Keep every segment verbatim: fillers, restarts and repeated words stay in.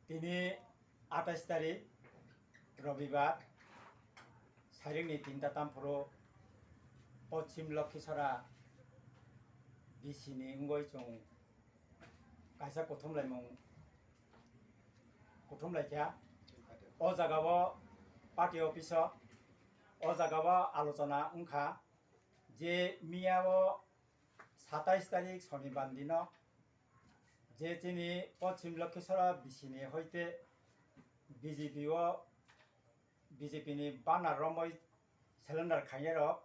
Tini atais tarik Robibar, sairikni tinta tamphuru Pochim Lokhishora B C ni wngwi chwng kaisa kuthumlaimung kuthumlaikha. O jagao party office o, o jagao alochona wngkha je miyao satais tarik Sonibar dino je chini Pochim Lokhishora B C ni hoite B J P o, B J P ni banner romwi cylinder khainai rok,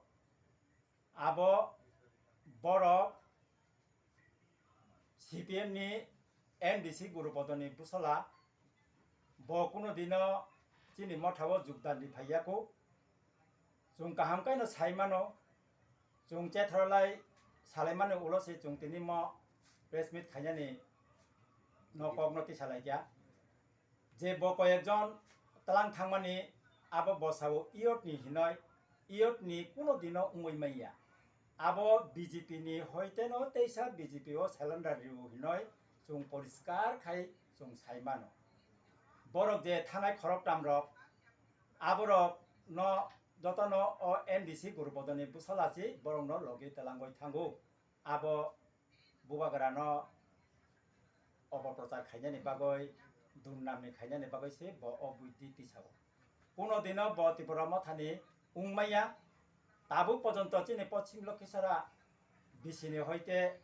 abo borok C P M ni M D C Guru Bodoni bwsala, bo kuno dino chini mothao jugdan ri phaiya kho. Chwng kaham khe no sai mano, chwng chethrolai salai mani ulo se chwng tini mo press meet khainani no kok no tisa lai kya. Je bo koyekjon tlang thangmani abo bosao iyot ni hinoi, iyot ni kuno dino wngwi manya. Abo B J P ni hoite no teisa B J P o cylinder riu hinoi chwng poriskar khai chwng sai mano. Borok je thanai khoroktam rok, aborok no jotono o M D C Guru Bodoni bwsala si borok no logi telangoi thango. Abo bubagrano opoprochar khainani bagwi, durnamni khainani bagwi se bo o buidhi tisao. Kuno dino bo Tipra Mothani wngmaya, tabuk pojonto chini Pochim Lokhishora B C ni hoite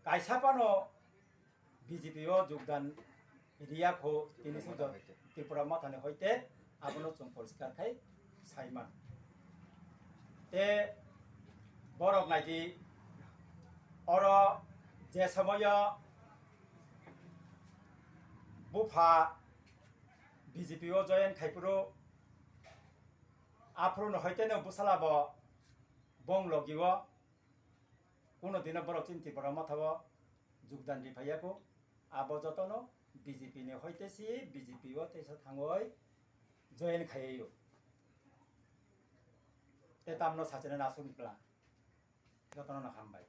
kaisa phano B J P o jugdan riya kho, tini sudo Tipra Mothani hoite abono chwng poriskar khai sai man. Te borok naidi oro je somoyo bupha B J P o join khai phuru, aphuru no hoite no bwsala bo bong logi o kuno dino borok chini Tipra Mothao jugdan ri phaiya kho. Abo jotono B J P ni hoite si B J P o teisa thangoi join khaiyo. Te tamno sachina nasuk ni plan. Jotono no hambai.